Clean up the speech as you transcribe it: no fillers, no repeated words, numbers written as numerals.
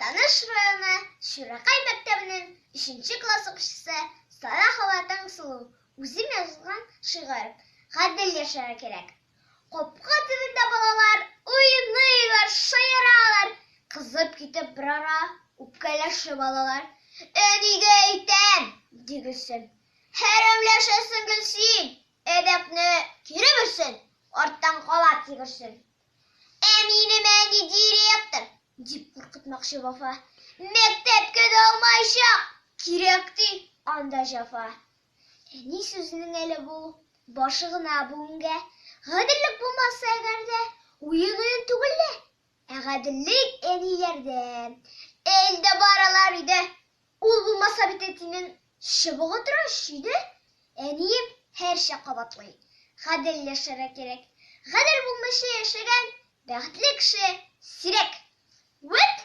Актаныш районы Чуракай мәктәбенең өченче класс укучысы Салахова Таңсылу. Үзем язган шигырь. Гадел яшәргә кирәк. Капка төбендә балалар уйныйлар, шаяралар. Кызып китеп берара үпкәләшеп алалар. Әнигә әйтәм, ди Гөлсем. Хәрәмләшәсең гел син, Әбәкне кире бирсен, арттан кабат йөгерсен. Ә минем әни директор, дип куркытмакчы Вафа. Мәктәпкә дә алмаячак, кирәк ди, анда җәфа. Әни сүзенең әле бу башы гына бүгенгә. Гаделлек булмаса әгәр дә, уен уен түгел лә. Ә гаделлек әниләрдә. Әле дә бар алар өйдә. Ул булмаса бит әтинең чыбыгы тора чөйдә. Әнием һәрчак кабатлый, гадел яшәргә кирәк. Гадел булмыйча яшәгән бәхетле кеше сирәк. Вәт!